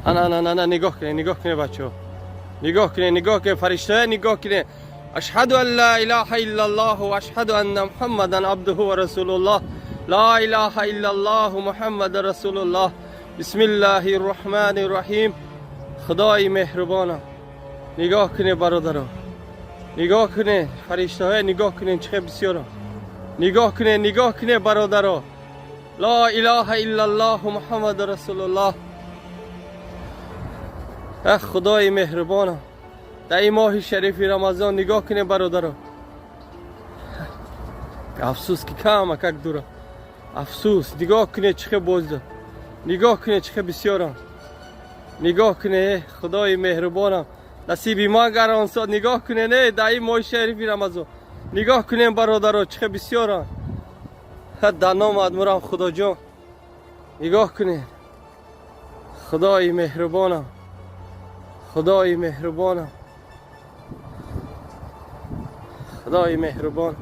Ана, ана, ана, нигоҳ кунед, нигоҳ кунед, бачаҳо, нигоҳ кунед, нигоҳ кунед, фариштаҳо, нигоҳ кунед. Ашҳаду ан ла илаҳа иллаллоҳ ва ашҳаду анна Муҳаммадан абдуҳу ва расулуллоҳ. Ла илаҳа иллаллоҳ, Муҳаммадан расулуллоҳ. Бисмиллаҳи рраҳмани рраҳим. Худои меҳрубонам, нигоҳ кунед, бародаро, нигоҳ кунед, фариштаҳое, нигоҳ кунед, чӣ хел бисёрам. Нигоҳ кунед, нигоҳ кунед, бародаро. Ла илаҳа иллаллоҳ, Муҳаммаду расулуллоҳ. Ах, Худои меҳрубонам, дар ин моҳи шарифи Рамазон нигоҳ кунед, бародаро. Афсӯс, ки камакак дура. Афсӯс, нигоҳ кунед, чӣ хел бозда, нигоҳ кунед, чӣ хел бисёрам. Нигоҳ кунед, Худои меҳрубонам, насиби ман гарон сод. Нигоҳ кунед, э, дар ин моҳи шарифи Рамазон нигоҳ кунед, бародаро, чӣ хел бисёрам. Дар номат мурам, Худоҷон. Нигоҳ кунед, Худои меҳрубонам, Худои меҳрубонам, Худои меҳрубон.